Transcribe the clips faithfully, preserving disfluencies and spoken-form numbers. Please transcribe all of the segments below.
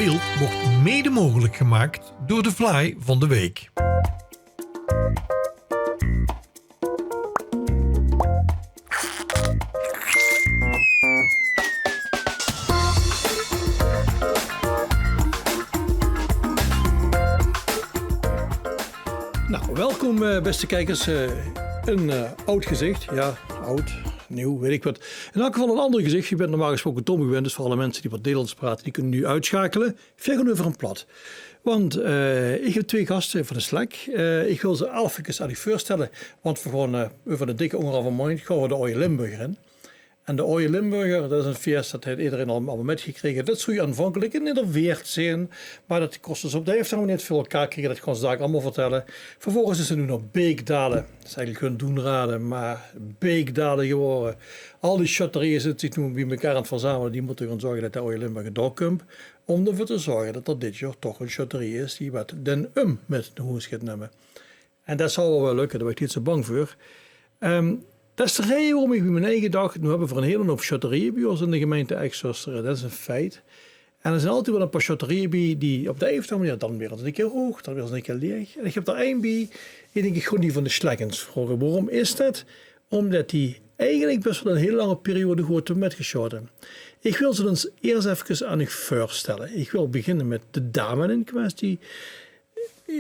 Beeld wordt mede mogelijk gemaakt door de Vlaai van de Week. Nou, welkom, eh, beste kijkers. Eh, een, eh, oud gezicht. Ja, oud, nieuw, weet ik wat. In elk geval een ander gezicht. Je bent normaal gesproken Tom gewend, dus voor alle mensen die wat Nederlands praten, die kunnen nu uitschakelen. Veer gaon euver in 't plat. Want, eh, ich höb twee gaste van de Slek. Eh, ich wil ze efkes aan uch veurstelle, want veer gaon, eh, euver de dikke óngerhalve maondj gaon veer de Aoje Limburger in. En de Aoje Limburger, det is ein fees, det haet ederein al allemaol mitgekrege. Det zów aanvankelik in Nidderweert zeen, mer det kós dus op de ein of anger maneer neet väöl elkaar kriege, det gaon ze dalik allemaol vertelle. Vervolges is 't noe nao Beekdaele. Det is eigelik gein Doenrade, mer Beekdaele gewore. Al die sjötterieje zitte zich noe bie mekaar aan 't verzamele. Die mótte gaon zörge det de Aoje Limburger dao kump. Óm d'rveur te zörge det d'r dit jaor toch ein sjötterie is die wat den um mit nao hoes geit numme. En det zal waal waal lökke, dao bön ich neet zo bang veur. Ehm, det is de reje waorom ich bie mien eige dach, noe höbbe veer ein hiel hoop sjötterieje bie ós in de gemeinte Ech-Zöstere, det is ein feit. En d'r zeen altied waal ein paar sjötterieje bie die op de ein of anger maneer, dan waere ze ein kier hoeg, dan waere ze ein kier laeg. En ich höb d'r ein bie, ich dink, ich gaon die van de Slek ins vraoge. Waorom is det? Ómdet die eigelik bès waal ein hiel lange periode good höbbe mitgesjaote. Ich wil ze ins iers efkes aan uch veurstelle. Ich wil beginne mit de dame in kwestie.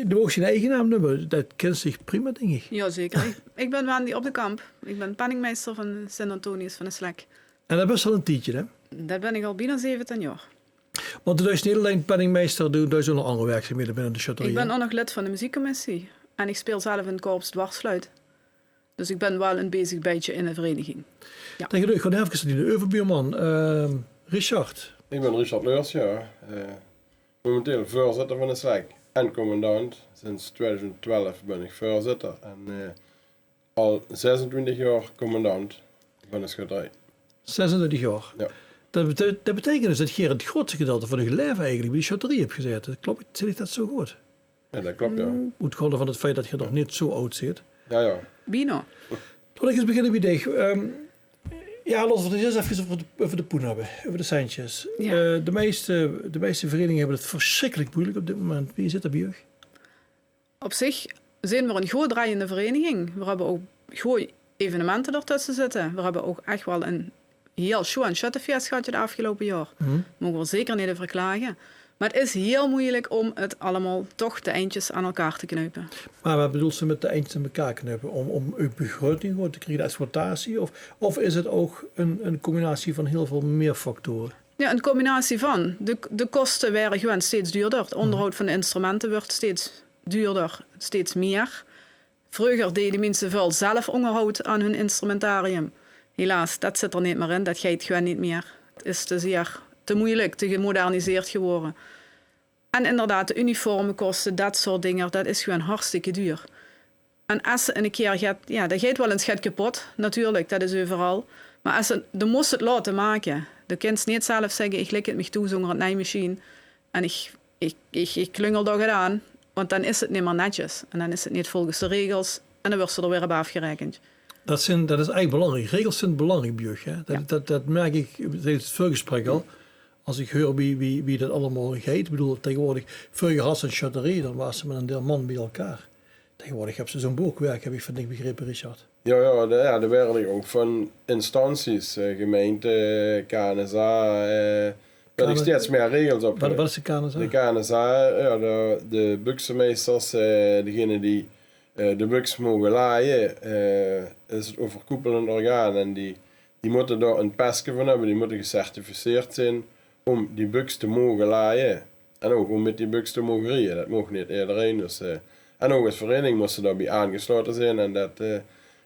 De moogs dien eige naam numme, det kins dich prima, dink ich. Jao, zeker. Ich, ich bön Wendy Op de Kamp. Ich bön penningmeister van Sint-Antonius van de Slek. En det bès al ein tiedje, hè? Det bön ich al bienao zeventig jaor. Want doe deis neet allein penningmeister, doe deis ouch nog anger werkzaamhede binne de sjötterie, hè? Ich bön ouch nog lid van de meziekcommissie. En ich speel zelf in 't korps Dwarsfluit. Dus ich bön waal ein bezig bietje in de vereiniging. Jao. Dan gaon ich efkes nao de euverbuurman, ehm, Richard. Ich bön Richard Leurs, jao. Eh, momenteel veurzitter van de Slek en commandant. Sinds tweeduizend twelf bön ich veurzitter en, eh, al zesentwintig jaor commandant van de sjötterie. Zesentwintig jaor? Jao. Det bete-, det beteikent dus det geer 't grootste gedeilte van eur laeve eigelik bie de sjötterie höb gezaete. Klop, zeen ich det zo good? Jao, det klop, jao. Oetgaonde van 't feit det geer nog neet zo aod zeet. Jao, jao. Bienao. Laot ich ins beginne bie dich. Ehm, jao, laot v'r 't ins efkes euver de, euver de poen höbbe, euver de centjes. Jao. Eh, de meiste, de meiste vereinigingen höbbe 't versjrikkelik meujelik op dit moment. Wie zit det bie uch? Op zich zeen v'r ein good drejende vereiniging. V'r höbbe ouch gooj evenemente d'rtösse zitte. V'r höbbe ouch ech waal ein hiel sjoean sjöttefees gehad 't aafgeloupe jaor. Moge v'r zeker neet euver klage. Mer 't is hiel meujelik óm 't allemaol toch de eindjes aan elkaar te kneupe. Mer waat bedoels se mit de eindjes aan elkaar kneupe? Óm, óm eur begroeting good te kriege, de exploitatie? Of, of is 't ouch ein, ein combinatie van hiel väöl mier factore? Jao, ein combinatie van. De, de koste waere gewoon steeds duurder. 't Óngerhaod van de instrumente wuuert steeds duurder, steeds mier. Vreuger deje de minse väöl zelf óngerhaod aan hun instrumentarium. Helaas, det zit d'r neet mier in. Det geit gewoon neet mier. 't Is te zeer, te meujelik, te gemoderniseerd gewore. En inderdaad, de uniformekoste, det soort dinger, det is gewoon hartstikke duur. En es se 'ne kier get, jao, d'r geit waal ins get kepot, natuurlik, det is euveral. Mer es se, de mós 't laote make. De kins neet zelf zègke: "Ich lik 't mich toe zónger 'n neimasjien en ich, ich, ich, ich klungel dao get aan." Want dan is 't nimmer netjes. En dan is 't neet volges de regels. En dan wuuers se d'r weer op aafgerekend. Det zeen, det is eigelik belangriek. Regels zeen belangriek bie uch, hè? Det, det, det merk ich, zeet 't veurgesprek al. Es ich heur wie, wie, wie det allemaol geit. Ich bedoel, taegewoordig, vreuger hads se 'n sjötterie, dan waas se mit 'n deil man bie-ein. Taegewoordig höbs se zoe'n bookwerk, höb ich van dich begrepe, Richard. Jao, jao, de, jao, d'r waere ouch van instanties, eh, gemeinte, K N S A, eh, dao höbbe steeds mier regels op. Waat, waat is de K N S A? De K N S A, jao, de, de buksemeisters, eh, degene die, eh, de buks moge laje, eh, is 't euverkoepelend orgaan en die Die mótte dao ein peske van höbbe, die mótte gecertificeerd zeen óm die buks te moge laje. En ouch óm mit die buks te moge rieje. Det maag neet ederein. Dus, eh, en ouch es vereiniging mós se daobie aangeslaote zeen. En det, eh,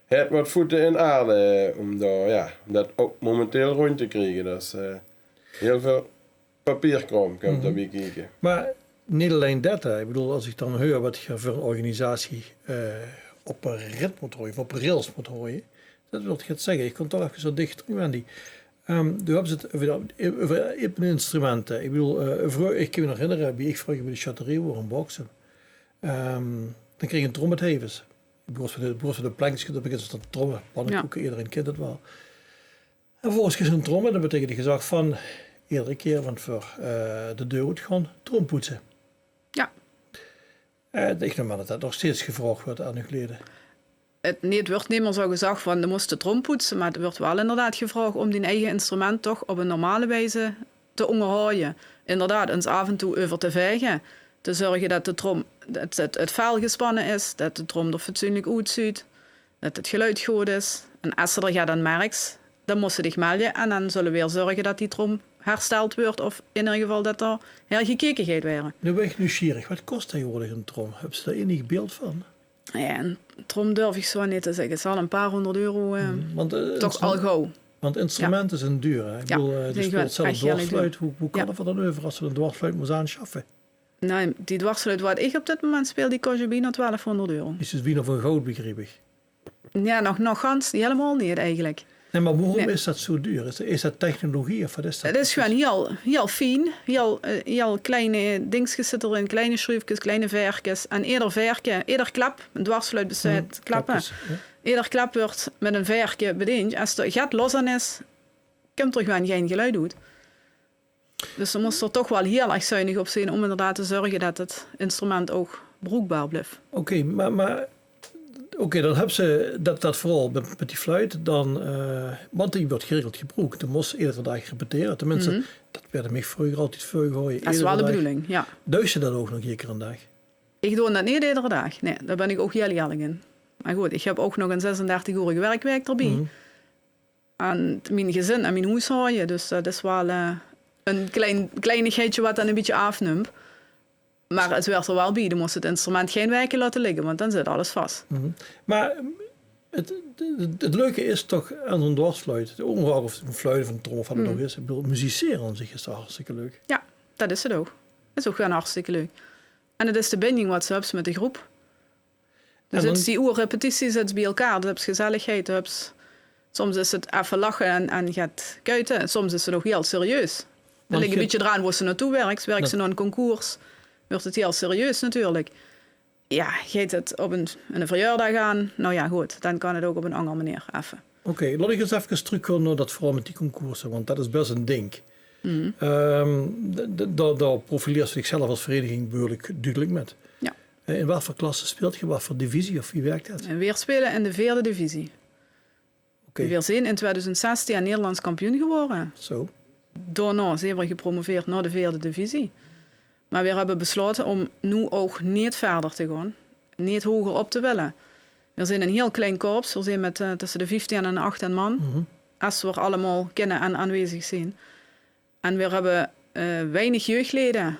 haet waat voete in aarde, eh, óm dao, jao, óm det ouch momenteel rónd te kriege. Dus, eh, hiel väöl papierkraom kump daobie kieke. Mer neet allein det, hè. Ich bedoel, es ich dan heur waat geer veur ein organisatie, eh, op ein rit mót haoje, of op rails mót haoje, det wil ich get zègke. Ich kóm toch efkes zo dich trök, Wendy. Ehm, doe höbs 't euver, euver instrumente. Ich bedoel, eh, vreu-, ich kin mich nog herinnere, wie ich vreuger bie de sjötterie waor in Bokse. Ehm, dan kreeg ich ein trom mit hevers. Ich begon van de, begon van de plenkskes, dan begins se te tromme. Pannekoeke, ederein kint 't waal. En vervolges kreeg se ein trom en det beteikende gezag van: Iedere kier, want veur, eh, de deur oet te gaon, trom poetse. Ja. Eh, ich num aan det det nog steeds gevraog wuuert aan uch lede. 't Neet wuuert neet mieë zo gezag van, de mós de trom poetse, mer 't wuuert waal inderdaad gevraog óm dien eige instrument toch op ein normale wieze te óngerhaoje. Inderdaad, ins aaf en toe euver te vaege, te zörge det de trom, det 't, 't vel gespanne is, det de trom d'r fatsoenlik oetzuut, det 't geluid good is. En es se d'r get aan merks, dan mós se dich melde en dan zulle veer zörge det die trom hersteld wuuert of in eder geval det d'r hergekeke geit waere. Noe bön ich nuujsgierig, waat kos taegewoordig ein trom? Höbs se dao enig beeld van? Ja, ein trom durf ich zo neet te zègke. 't Zal ein paar hóngerd euro, eh, toch al gauw. Want instrumente zeen duur, hè? Ich bedoel, eh, de speels zelf dwarsfluit. Wie, wie kan d'r veur dan euver es se ein dwarsfluit mós aansjaffe? Nae, die dwarsfluit waat ich op dit moment speel, die kos je bienao twelfhóngerd euro. Is dus bienao van goud, begriep ich. Ja, nog, nog gans, hielemaol neet eigelik. Nae, mer waorom is det zo duur? Is, is det technologie of waat is det precies? 't Is gewoon hiel, hiel fien. Hiel, eh, hiel kleine dingskes zitte d'r in, kleine sjruufkes, kleine vaerkes. En eder vaerke, eder klep, ein dwarsfluit besteit oet kleppe. Klep, ja. Eder klep wuuert mit ein vaerke bedeend. Es d'r get los aan is, kump d'r gewoon gein geluid oet. Dus dan mós se d'r toch waal hiel erg zuinig op zeen óm inderdaad te zörge det 't instrument ouch broekbaar blief. Oké, mer, mer, oké, dan höbs se det, det verhaol mit, mit die fluit, dan, eh, want die wuuert geregeld gebroek. Doe mós eder daag repetere. Tenminste, det woort mich vreuger altied veurgehaoje. Det is waal de bedoeling, ja. Duis se det ouch nog eder daag? Ich doon det neet eder daag. Nae, dao bön ich ouch hiel ierlik in. Mer good, ich höb ouch nog ein zesendertig-oerige werkwaek d'rbie. En mien gezin en mien hoeshaoje, dus det is waal, eh, ein klein, kleinigheidje waat dan ein bietje aafnump. Mer 't wuuert d'r waal bie. Doe mós 't instrument gein waeke laote ligke, want dan zit alles vas. Mer 't, 't, 't leuke is toch aan zo'n dwarsfluit, óngeacht of 't ein fluit of ein trom of waat 't ouch is, ich bedoel, musicere aan zich is toch hartstikke leuk. Ja, det is 't ouch. Is ouch gewoon hartstikke leuk. En 't is de binjing waat se höbs mit de groep. Doe zits die oer repetitie, zits bie-ein, doe höbs gezelligheid, doe höbs, soms is 't effe lache en, en get kuite. En soms is 't ouch hiel serieus. 't Ligk ein bietje d'raan wo se naotoe wirks. Wirks se nao ein concours, wuuert 't hiel serieus natuurlik. Ja, geit 't op ein, ein verjaordaag aan, noe ja, good, dan kan 't ouch op ein anger meneer effe. Oké, laot ich ins effe trökgaon nao det verhaol mit die concourse, want det is bès ein dink. Ehm, d-, d-, dao, dao profileers se dich zelf es vereiniging behuuerlik dudelik mit. Ja. Eh, in waat veur klasse speelt geer, waat veur divisie of wie wirk det? En veer speule in de veerde divisie. Oké. Veer zeen in twiedoezend zestien Nederlands kampioen gewore. Zo. Daonao zeen veer gepromoveerd nao de veerde divisie. Mer veer höbbe beslaote óm noe ouch neet wiejer te gaon, neet hoger op te wille. Veer zeen ein hiel klein korps, veer zeen mit, eh, tösse de vieftien en achttien man, es veer allemaol kinne en aanwezig zeen. En veer höbbe, eh, weinig jeugdlede.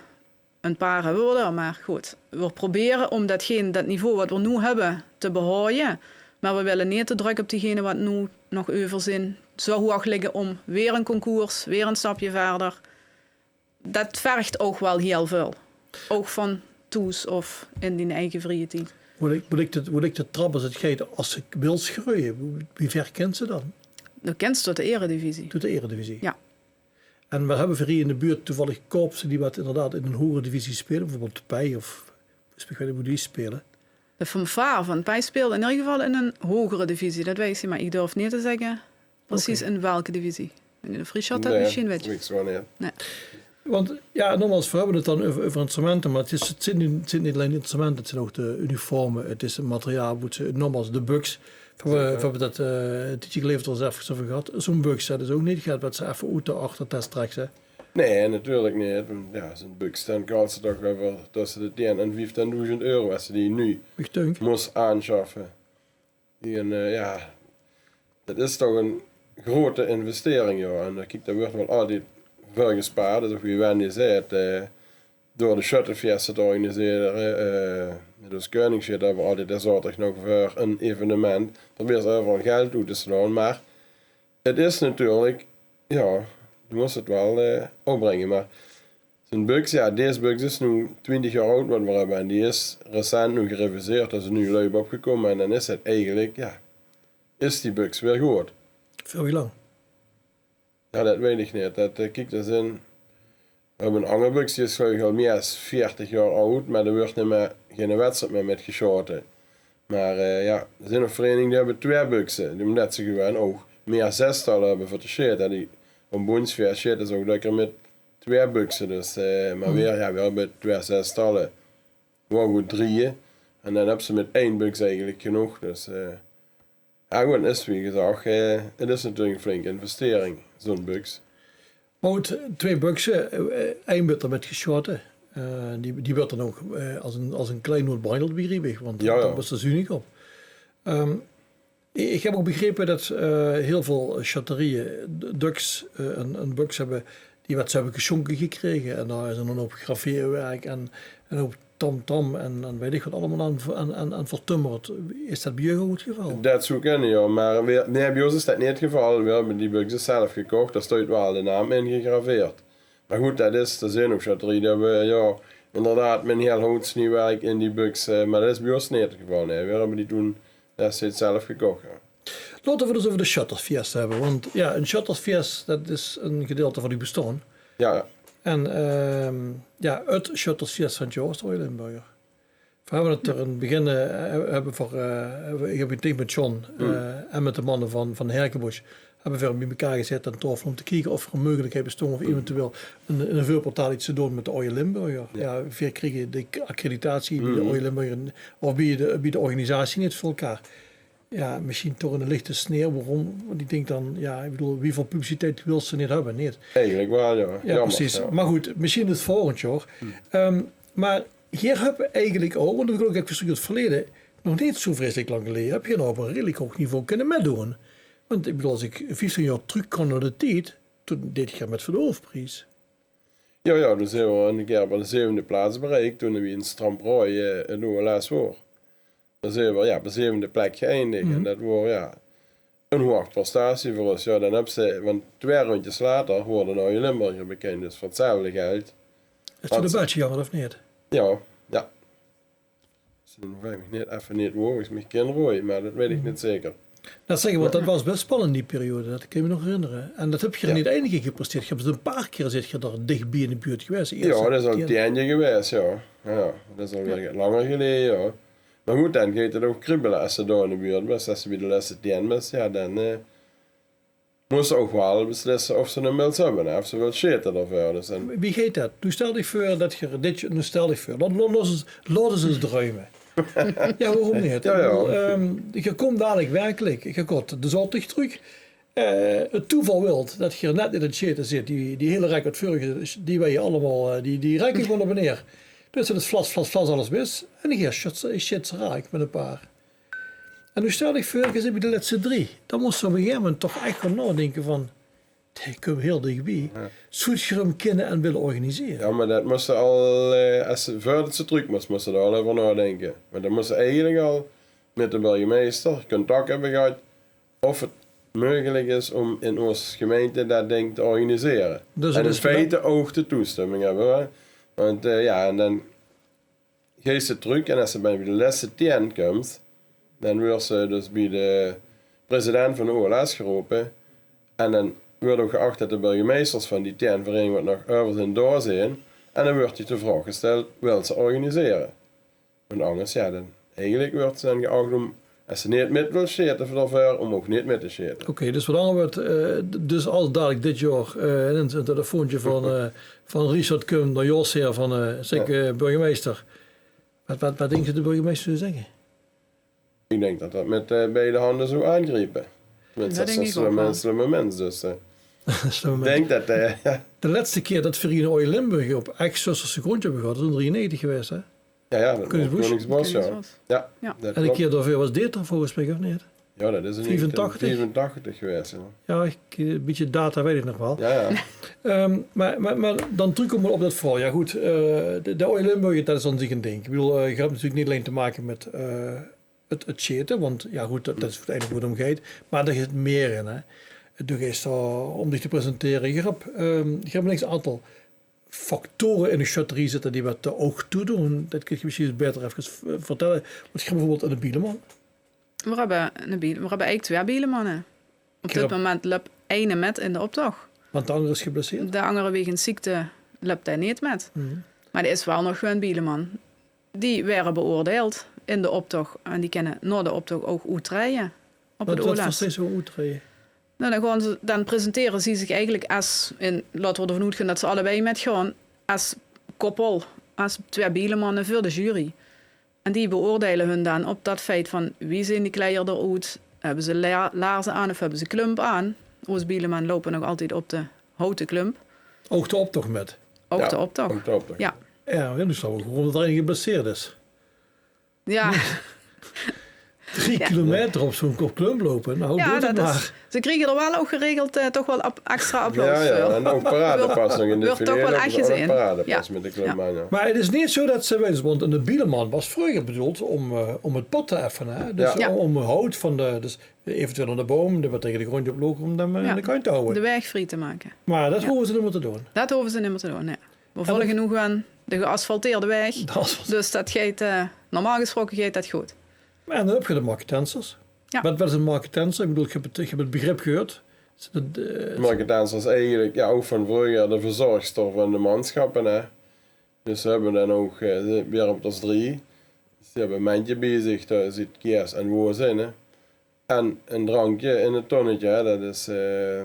Ein paar höbbe veer d'r, mer good. Veer probere óm det, det niveau waat veer noe höbbe te behaoje. Mer veer wille neet de drök op diegene waat noe nog euver zeen zo hoeg lègke óm weer ein concours, weer ein stapje wiejer. Det vergt ouch waal hiel väöl. Ouch van thoes of in dien eige vrieje tied. Wie ligk, wie ligk de, wie ligk de trap es 't geit, es se wils greuje? Wie, wie wied kins se dan? Dan kins se tot de eredivisie. Tot de eredivisie? Ja. En veer höbbe hie in de buurt toevallig korpse die waat inderdaad in ein hogere divisie speule, bieveurbeeld de Pei of, ich weit neet wo die speule. De fanfaar van Pei speelt in eder geval in ein hogere divisie, det weit ich, mer ich durf neet te zègke precies in welke divisie. Ich weit neet of Richard det mesjien weit. Nae. Want ja, nogmaals, veer höbbe 't dan euver, euver instrumente, mer 't is, 't zeen neet, 't zeen neet allein instrumente, 't zeen ouch de uniforme, 't is 't materiaal, wo se, nogmaals, de buks. Veer höbbe, veer höbbe det, eh, ein tiedje geleje al ins effe euver gehad. Zo'n buks, det is ouch neet get waat se effe oet de achtertas treks, hè? Nae, natuurlik neet. Want ja, zo'n buks, dan kals se toch euver tösse de tien en vieftiendoezend euro es se die noe mós aansjaffe. En, eh, ja, det is toch ein groeate investering, jao. En, eh, kiek, dao wuuert waal altied väöl gespaard. Dus wie Wendy zag, eh, door de sjöttefieste te organisere, eh, mit ós Keuningssjiet höbbe veer altied de zaoterdig nog veur ein evenement. Probeers se euveral geld oet te slaon, mer 't is natuurlik, ja, doe mós 't waal, eh, opbringe. Mer zo'n buks, ja, dees buks is noe twintig jaor aud, waat veer höbbe. En die is recent noe gereviseerd, dao is ein nuuj luip opgekómme. En dan is 't eigelik, ja, is die buks weer good. Veur wie lang? Ja, det weit ich neet. Det, eh, kiek, d'r zeen, veer höbbe ein anger buks, die is geluif ich al mieë es veertig jaor aud, mer dao wuuert nimmer, geine wedstried mieë mit gesjaote. Mer, eh, ja, d'r zeen nog vereiniginge die höbbe twee bukse, die, ómdet ze gewoon ouch mieë zestal höbbe veur te sjaete. Die, Op 'n boonsfees sjeet is ouch lekker mit twee bukse. Dus, eh, mer weer, jao, weer mit twee zestalle. Waor good drieje. En dan höbs se mit ein buks eigelik genóg. Dus, eh, jao, good, is wie gezag, eh, 't is natuurlik 'n flinke investering, zoe'n buks. Mer good, twee bukse, eh, ein wuuert d'r mit gesjaote. Eh, die, die wuuert dan ouch, eh, es 'n, es 'n kleinoot behandeld, begriep ich, want dao waas 't zunig op. Ehm, ich, ich höb ouch begrepe det, eh, hiel väöl sjötterieje d-, döks, eh, 'n, 'n buks höbbe die waat ze höbbe gesjónke gekrege. En dao is dan 'n hoop graveerwerk en 'n hoop tamtam en, en weit ich waat allemaol aan, aan, aan, aan vertummerd. Is det bie uch ouch 't geval? Det zou kinne, jao. Mer weer, nae, bie ós is det neet 't geval. Weer höbbe die bukse zelf gekoch. Dao steit waal de naam in gegraveerd. Mer good, det is, d'r zeen ouch sjötterieje die höbbe, jao, inderdaad, mit hiel hout sniewerk in die bukse. Mer det is bie ós neet 't geval, nae. Weer höbbe die toen destieds zelf gekoch, jao. Laote v'r 't ins euver de sjöttersfeeste höbbe, want jao, 'n sjöttersfees, det is 'n gedeilte van eur bestaon. Jao, jao. En, ehm, jao, 't sjöttersfees van 't jaor is d'r Oje Limburger. V'r höbbe 't d'r in 't begin, eh, höbbe v'r, eh, höbbe, ich höb in mit John, eh, en mit de manne van, van Herkenbosch, höbbe v'r bie-ein gezaete aan taofel óm te kieke of d'r 'n meugelikheid bestóng of eventueel in, in 'n veurportaal get te doon mit d'r Oje Limburger. Jao. Jao, veer kriege de accreditatie bie d'r Oje Limburger en, of bie de, bie de organisatie neet veur elkaar. Jao, mesjien toch 'n lichte sneer. Waorom? Want ich dink dan, jao, ich bedoel, wieväöl publiciteit wils se neet höbbe, neet? Eigelik waal, jao. Jao, precies. Jammer, jao. Mer good, mesjien 't volgend jaor. Ehm, mer geer höb eigelik ouch, want ich bedoel, ich höb 't verleje nog neet zoe vreselik lang geleje, höb geer nog op 'n redelik hoog niveau kinne mitdoon. Want ich bedoel, es ich vieftien jaor trök gaon nao d'r tied, toen deet geer mit veur d'r hoofpries. Jao, jao, toen zeen v'r 'ne kier bie de zevende plaats bereik, toen v'r in Stramproy, eh, 't O L S woor. Dao zeen v'r, jao, op de zevende plek geëindig. En det woor, jao, 'n hoog prestatie veur ós. Jao, dan höbs se, want twee róndjes later woor d'r Oje Limburger bekind, dus veur 'tzelfde geld. Is det 'n bietje jaomer, of neet? Jao, jao. Ze noe weit ich neet, effe neet woor ich mich kin roeie, mer det weit ich neet zeker. Det zègk ich, want det waas bès spannend, die periode, det kin ich mich nog herinnere. En det höb geer neet einige kier gepresteerd. Geer höb 'n paar kier, zeet geer dao dich bie in de buurt gewaes. Jao, det is al 't einde gewaes, jao. Jao, det is alweer langer geleje, jao. Mer good, dan geit 't ouch kriebele es se dao in de buurt bös, es se bie de lèste tien bös, jao, dan, eh, mós se ouch waal beslisse of se 'm wils höbbe, hè, of se wils sjete d'rveur. Dus dan... Wie geit det? Noe stèl dich veur det geer dit, noe stèl dich veur. Laot, laot, laot ós, laot ós ins druime. Jao, waorom neet? Jao, jao. Ich bedoel, ehm, geer kómp dalik werkelik, geer kómp de zaoterdig trök. Eh, 't toeval wilt det geer net in 't sjete zit. Die, die hiel rek waat veur uch is, die wèlle allemaol, eh, die, die rekke gewoon nao beneer. Dus 't is flats, flats, flats alles mis. En geer sjit, sjit ze raak mit 'n paar. En noe stèl dich veur, geer zit bie de lèste drie. Dan mós se op 'n gegaeve moment toch ech gaon naodinke van: "Hey, ich kóm hiel dichbie." Jao. Zóws se 'm kinne en wille organisere? Jao, mer det mós se al, eh, es se, veurdet se trök mós, mós se dao al euver naodinke. Mer dan mós se eigelik al mit de burgemeister contact höbbe gehad of 't meugelik is óm in ós gemeinte det dink te organisere. Dus... En in feite ouch de toestömming höbbe, hè. Want, eh, jao, en dan geis se trök en es se bie, bie de lèste tien kums, dan weurs se dus bie de president van de O L S gerope. En dan weurt ouch geach det de burgemeisters van die tien vereiniginge waat nog euver zeen, dao zeen. En dan weurt dich de vraog gesteld: wils se organisere? Want angers, jao, dan eigelik weurt se dan geach óm, es se neet mit wils sjete d'rveur, óm ouch neet mit te sjete. Oké, dus waat anger weurt, eh, d-, dus es dalik dit jaor, eh, inins 'n telefoontje van, eh, van Richard kump nao Jos haer van, eh, zèk, eh, burgemeister, waat, waat, waat dinks se de burgemeister zów zègke? Ich dink det det mit, eh, beide hande zów aangriepe. Tenminste, det is 'ne slimme mins, dus, eh, ich dink det, eh, de lèste kier det veer hie in Oje Limburg op ech Zösserse gróndj höbbe gehad, is in drieënnegentig gewaes, hè? Jao, jao, det waas Koningsbos. Koningsbos, jao. Jao, det klop. En de kier daoveur waas Detert volges mich, of neet? Jao, det is in viefentachtig? Viefentachtig gewaes, jao. Jao, ich, eh, e bietje data weit ich nog waal. Jao, jao. Ehm, mer, mer, mer dan trökkómme op det verhaol. Jao, good, eh, de, de Oje Limburger, det is aan zich ein dink. Ich bedoel, eh, geer höb natuurlik neet allein te make mit, eh, 't, 't sjete, want jao, good, det, det is oeteindelik wo 't óm geit. Mer d'r geit mieë in, hè. Doe geis dao óm dich te presentere. Geer höb, ehm, geer höb ein aantal factore in de sjötterie zitte die waat de ouch toedoon. Det kóns se mesjien ins baeter efkes v-, vertèlle. Want geer höb bieveurbeeld eine bieleman. Veer höbbe eine biel-, veer höbbe eigelik twee bielemanne. Op dit moment löp eine mit in de optoch. Want de angere is geblesseerd? De angere wegens ziekte löp dae neet mit. Mer dae is waal nog gewoon bieleman. Die waere beoordeild in de optoch en die kinne nao de optoch ouch oettrejje op 't O L S. Waat, waat versteis se oettrejje? Noe, dan gaon ze, dan presentere ze zich eigelik es, en laote v'r d'rvan oetgaon det ze allebei mitgaon, es koppel, es twieë bielemanne veur de jury. En die beoordeile hun dan op det feit van: wie zeen die kleier d'roet? Höbbe ze la-, laarze aan of höbbe ze klump aan? Oos bieleman loupe nog altied op de houte klump. Ouch de optoch mit? Ouch de optoch. Ouch de optoch. Jao. Jao, dan is 't waal good det d'r eine geblesseerd is. Jao. Drie kilometer op zoe'n kop klump loupe, nou, doot 't mer. Ze kriege d'r waal ouch geregeld, eh, toch waal ap-, extra applaus veur. Jao, en ouch paradepas nog in de finale. Waert toch waal ech gezeen. Paradepas mit de klump aan, jao. Mer 't is neet zoe det ze wins, want eine bieleman waas vreuger bedoeld óm, eh, óm 't pad te effene, hè. Dus óm hout van de, dus eventueel aan de boum, dae waat taenge de gróndj op loog, óm 'm, eh, aan de kantj te hawwe. De waeg vrie te make. Mer det hove ze neet mieë te doon. Det hove ze neet mieë te doon, nae. V'r volge noe gewoon de geasfalteerde waeg. Dus det geit, eh, normaal gesproke geit det good. En dan höb geer de marketensers. Jao. Waat, waat is ein marketenser? Ich bedoel, ich höb 't, ich höb 't begrip gehuurd. Is det, eh, marketenser is eigelik, jao, ouch van vreuger de verzorgster van de mansjappe, hè. Dus ze höbbe dan ouch, eh, ze waere op d'r drie. Dus die höbbe ein mendje bie zich, dao zit kaes en woos in, hè. En ein drankje in 't tonnetje, hè. Det is, eh,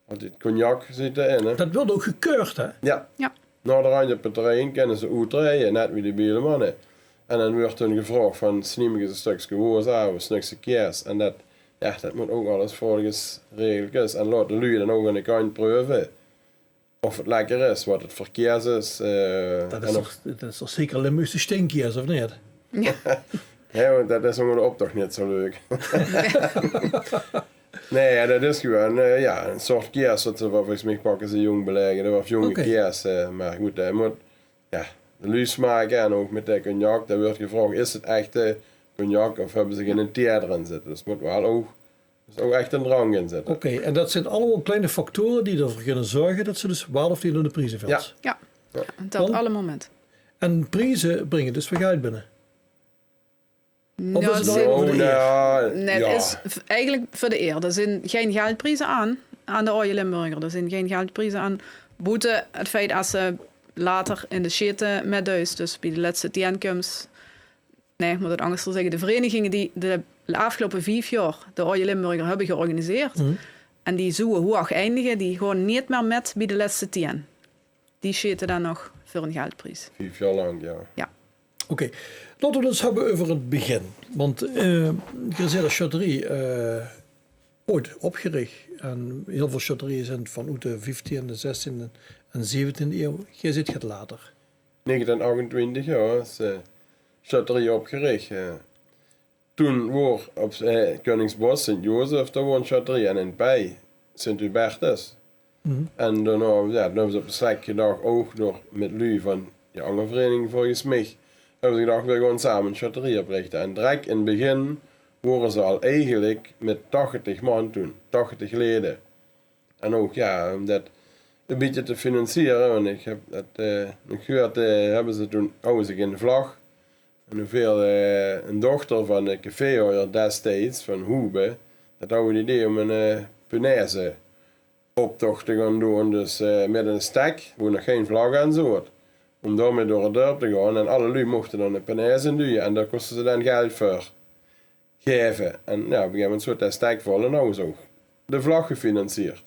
altied cognac zit d'rin, hè. Det wuuert ouch gekeurd, hè? Jao. Jao. Naoderhandj op 't terrein kinne ze oetreie, net wie de bielemanne. En dan wuuert hun gevraog van: snie mich ins ein stökske woos aaf, ein stökske kaes. En det, jao, det mót ouch alles volges regelkes. En laot de luuj dan ouch aan de kantj preuve of 't lekker is, waat 't veur kaes is, eh, det is toch, det is toch zeker Limburgse stinkkaes, of neet? Jao. Nae, want det is ónger de optoch neet zoe leuk. Nae, jao, det is gewoon, eh, jao, ein soort kaes waat ze, volges mich pakke ze jóng belege, of jónge kaes, eh, mer good, hae mót, jao, de luuj smake en ouch mit de cognac, dao wuuert gevraog: is 't echte cognac of höbbe ze gein thee d'rin zitte? Dus 't mót waal ouch, is ouch ech ein drank in zitte. Oké, en det zeen allemaol kleine factore die d'rveur kinne zörge det ze dus waal of neet in de prieze vèlt. Jao. Jao, det tèlt allemaol mit. En prieze bringe dus weer geldj binne. Of is 't dan euver de eer? Nae, 't is eigelik veur de eer. D'r zeen gein geldjprieze aan, aan de Aoje Limburger. D'r zeen gein geldjprieze aan. Boete 't feit es se later in de sjeet mitdeis, dus bie de lètste tien kums. Nae, ich mót 't angers zègke. De vereiniginge die de aafgeloupe vief jaor de Aoje Limburger höbbe georganiseerd en die zoe hoeg eindige, die gaon neet mieë mit bie de lètste tien. Die sjete dan nog veur ein geldjpries. Vief jaor lank, jao. Jao. Oké, laote v'r 't ins höbbe euver 't begin. Want, eh, geer zeet es sjötterie, eh, ooit opgerich. En hiel väöl sjötterieë zeen vanoet de vieftieënde, zestiende en zeventiende ieëw. Geer zeet get later. Negentien achtentwintig, jao, is, eh, sjötterie opgerich, eh. Toen woor op, eh, Keuningsbos, Sint-Jozef, dao woor ein sjötterie en in Pey, Sint-Hubertus. En daonao, jao, toen höbbe ze op de slek gedach, ouch nog mit luuj van die anger vereiniging, volges mich, höbbe ze gedach, veer gaon same ein sjötterie oprichte. En direk in 't begin wore ze al eigelik mit tachtig man toen, tachtig lede. En ouch, jao, óm det ein bietje te financiere, want ich höb det, eh, nog gehuurd, eh, höbbe ze toen, hawwe ze gein vlag. En noe wól, eh, ein dochter van de caféhoujer destijds, van Hoebe, det hou 't idee óm ein, eh, punaise-optoch te gaon doon. Dus, eh, mit ein stek, wo nog gein vlag aan zoot. Óm daomit door 't dörp te gaon. En alle luuj mochte dan ein punaise induie. En dao kóste ze dan geldj veur gaeve. En jao, op ein gegaeve moment zoot det stek vol en hawwe ze ouch de vlag gefinancierd.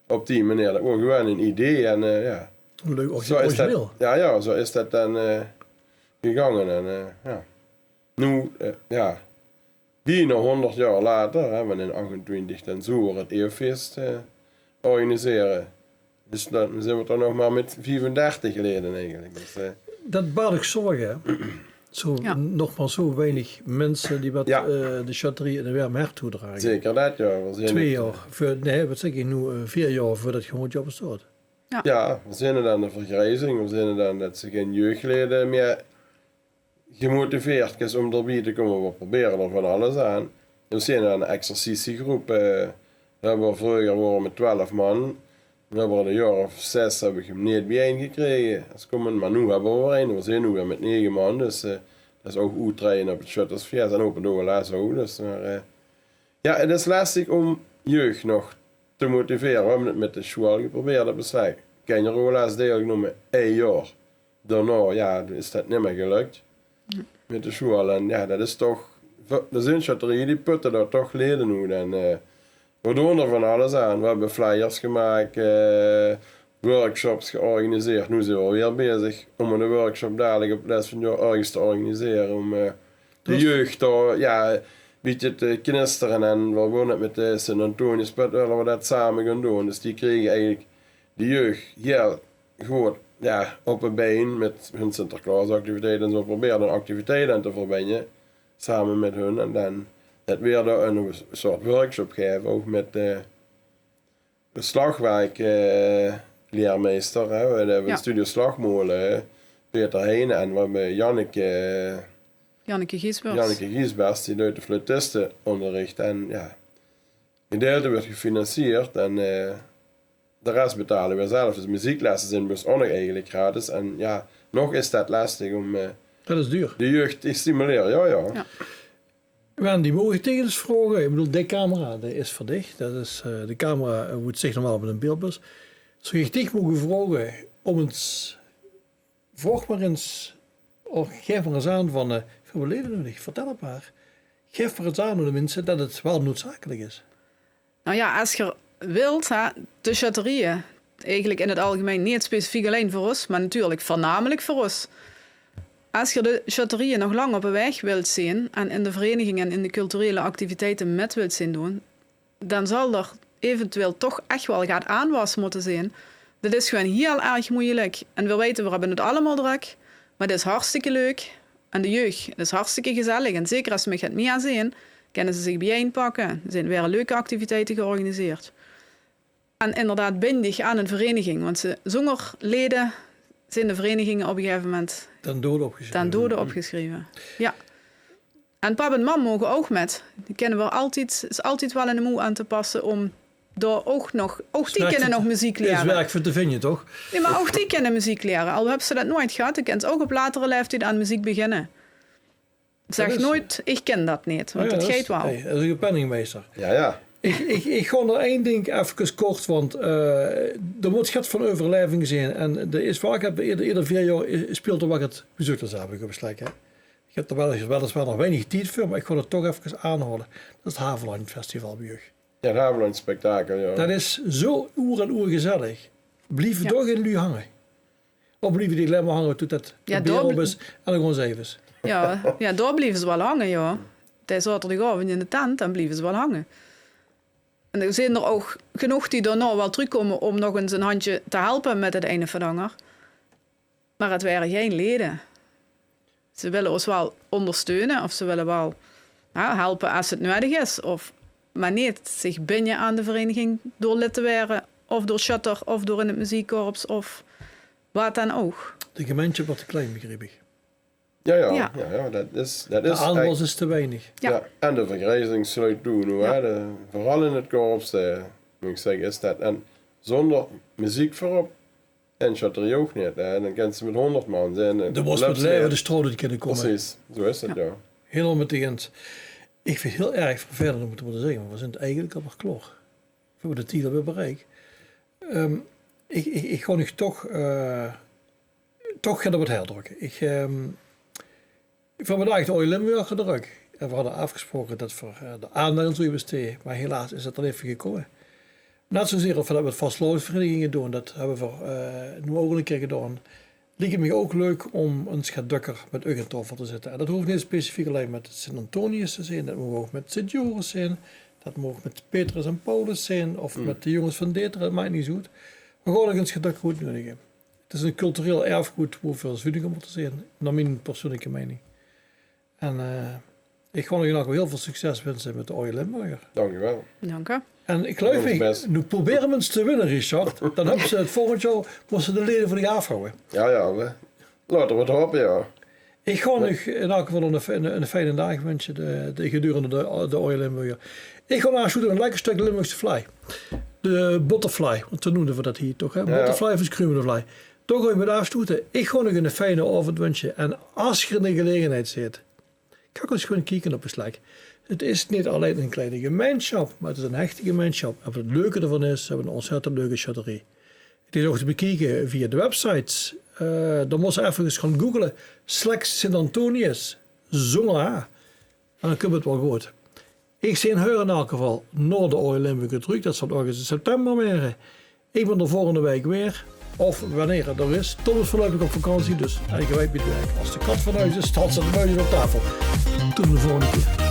Op die meneer, det woor gewoon ein idee en, eh, jao. Leuk, origineel. Jao, jao, zoe is det dan, eh, gegange en, eh, jao. Noe, eh, jao, bienao hóngerd jaor later, hè, want in achtentwintig dan zouwe v'r 't ieëwfees, eh, organisere. Dus dan zeen v'r toch nog mer mit viefendertig lede eigelik. Dus, eh. Det baart ouch zörg, hè? Zoe, nog mer zoe weinig minse die waat, eh, de sjötterie ein werm hert toedrage. Zeker det, jao. Twieë jaor veur, nae, waat zègk ich noe, eh, veer jaor veurdet 't gewoen jaor bestaot. Jao, v'r zeen dan de vergriezing, v'r zeen dan det ze gein jeugdlede mieë gemotiveerd is óm d'rbie te kómme. V'r probere d'r van alles aan. V'r zeen dan ein exercitiegroep, eh, v'r höbbe vreuger, wore v'r mit twelf man. Noe höbbe v'r 'n jaor of zes höb ich 'm neet biejein gekrege. Es kómme, mer noe höbbe v'r ein. V'r zeen noe weer mit nege man, dus, eh, det is ouch oettraeje op 't sjöttersfees en op 't O L S ouch. Dus, mer, eh, jao, 't is lestig óm jeug nog te motivere. V'r höbbe 't mit de sjoeal geprobeerd op de slek. Kinjer-O L S deilgenómme, ein jaor. Daonao, jao, is det nimmer gelök mit de sjoeal. En jao, det is toch, d'r zeen sjötterieë die putte dao toch leden oet. En, eh, Veer doon d'r van alles aan. Veer höbbe flyers gemaak, eh, workshops georganiseerd. Noe zeen veer weer bezig óm 'ne workshop dalik op 't les van 't jaor örges te organisere óm, eh, de jeug dao, jao, e bietje te knistere. En veer wille 't mit de Sint-Antoniusput wille veer det same gaon doon. Dus die kriege eigelik, de jeug, hieël good, jao, op de bein mit hun Sinterklaosactiviteite en zoe. Probere dan activiteite aan te verbinje, same mit hun. En dan det weer dao 'n soort workshop gaeve, ouch mit, eh, de slagwerk, eh, leermeister, hè, van de, van Studio Slagmolen, Peter Heijnen en veer höbbe Janneke, Janneke Giesbers. Janneke Giesbers, die deit de fluitiste óngerrichte. En jao, e gedeilte wuuert gefinancierd en, eh, de res betale veer zelf. Dus mezieklesse zeen bie ós ouch nog eigelik gratis. En jao, nog is det lestig óm, eh, det is duur, de jeug te stimulere. Jao, jao. Jao. Wendy, maag ich dich ins vraoge? Ich bedoel, de camera, die is veur dich. Det is, eh, de camera, eh, wo 't zich normaal mit in beeld is. Zów ich dich moge vraoge óm ins, vraog mer ins, of gaef mer ins aan van, eh, veer belaeve 't neet. Vertèl 't mer. Gaef mer ins aan aan de minse det 't waal noodzakelik is. Nou ja, es geer wilt, hè, de sjötterieje, eigelik in 't algemein, neet specifiek allein veur ós, mer natuurlik veurnamelik veur ós. Es geer de sjötterieje nog lang op de waeg wilt zeen en in de vereiniginge en in de culturele activiteite mit wilt zeen doon, dan zal d'r eventueel toch ech waal get aanwas mótte zeen. Dit is gewoon hieël erg meujelik. En veer weite, veer höbbe 't allemaol drök, mer 't is hartstikke leuk. En de jeug, 't is hartstikke gezellig. En zeker es ze mit get mieë zeen, kinne ze zich biejein pakke. D'r zeen weer leuke activiteite georganiseerd. En inderdaad bindig aan 'n vereniging, want ze, zónger lede zeen de vereniginge op e gegaeve moment ten dode opgesjreve. Ten dode opgesjreve. Jao. En pap en mam moge ouch mit. Die kinne veer altied, is altied waal 'ne moe aan te passe óm dao ouch nog, ouch die kinne nog meziek liere. Is werk veur te vinje, toch? Nae, mer ouch die kinne meziek liere. Al höbbe ze det noeats gehad, die kinne ouch op latere laeftied aan meziek beginne. Zèk noeats, ich kin det neet, want det geit waal. Nae, det is 'ne penningmeister. Jao, jao. Ich, ich, ich gaon nog ein dink efkes kort, want, eh, d'r mót get van euverlaeving zeen. En d'r is waal get, eder, eder veer jaor, eh, speelt d'r waal get bezuukters op Slek, hè. Ich höb d'r waal, weliswaar nog weinig tied veur, mer ich gaon 't toch efkes aanhaole. Det is 't Havelandj Festival bie uch. Jao, 't Havelandj Spektakel, jao. Det is zoe oer en oer gezellig. Blieve dao gein luuj hange? Of blieve die allein mer hange tot 't de beer op is en dan gaon ze eve? Jao, jao, dao blieve ze waal hange, jao. De zaoterdigaovendj in de tent, dan blieve ze waal hange. En d'r zeen d'r ouch genóg die daonao waal trökkómme óm nog ins ein hendje te helpe mit 't ein of 't anger. Mer 't waere gein lede. Ze wille ós waal óngersteune of ze wille waal, jao, helpe es 't nuuedig is. Of, mer neet zich binje aan de vereniging door lid te waere of door sjötter of door in 't meziekkorps of waat dan ouch. De gemeinsjap wuuert te klein, begriep ich. Jao, jao, jao, jao, det is, det is. De aanwas is te weinig. Jao. Jao, en de vergriezing sluit toe noe, hè. De, veural in 't korps, eh, mót ich zègke, is det. En zónger meziek veurop en sjötterie ouch neet, hè. Dan kins se mit hóngerd man zeen, eh, de mós mit laeve de straot oet kinne kómme. Precies, zoe is 't, jao. Hielemaol mit dich eins. Ich vinj 't hieël erg vervelend óm 't te mótte zègke, mer veer zeen eigelik al weer klaor. Veer höbbe de tied alweer bereik. Ehm, ich, ich, ich gaon uch toch, eh, toch get op 't hert drökke. Ich, ehm, ich wil vandaag de Ooj Limburger gedrök. En veer hadde aafgesproke det veer, eh, de aandacht aan zouwe bestee. Mer helaas is det d'r neet van gekómme. Net zoezeer of veer det mit vastelaovesvereniginge doon, det höbbe veer, eh, noe ouch al ein kier gedaon. Liek 't mich ouch leuk óm ins get dökker mit uch aan taofel te zitte. En det hoof neet specifiek allein mit Sint-Antonius te zeen, det maag ouch mit Sint-Joris zeen, det maag mit Petrus en Paulus zeen of mit de jónges van Deteren, 't maak neet zoe oet. Mer gewoon ins get dökker oetnudige. 't Is ein cultureel erfgood wo veer zuunig óm te zeen, nao mien persoonlike meining. En, eh, ich gaon uch nog hieël väöl succes winse mit de Ooj Limburger. Dank uch waal. Dank uch. En ich geluif, noe probere v'r ins te winne, Richard. Dan höbs se 't volgend jaor, mós se de lede van dich aafhawwe. Jao, jao, hè. Laote v'r 't hope, jao. Ich gaon uch in eder geval ein, ein, ein fijne daag winsje, de, de, gedurende de, de Ooj Limburger. Ich gaon aafsloete mit ein lekker stök Limburgse vlaai. De bottervlaai, want zoe neumde v'r det hie toch, hè? Jao, jao. Bottervlaai of screamende vlaai. Dao gaon ich mit aafsloete. Ich gaon uch eine fijne aovend winsje. En es geer in de gelegenheid zeet, gaot ins gewoon kieke op de Slek. 't Is neet allein ein kleine gemeinsjap, mer 't is ein hechte gemeinsjap. En waat 't leuke d'rvan is, ze höbbe ein ontzettend leuke sjötterie. 't Is ouch te bekieke via de websites. Eh, dan mós se efkes gaon googele. Slek Sint-Antonius, zónger H. En dan kump 't waal good. Ich zeen häör in eder geval nao de Oil Limburg trök. Det zal örges in september waere. Ich bön d'r volgende waek weer. Of wanneer 't d'r is. Tom is veurluipig op vakantie, dus en ich weit neet wie 't werk. Es de kat van hoes is, steit de muis op taofel. Tot de volgende kier.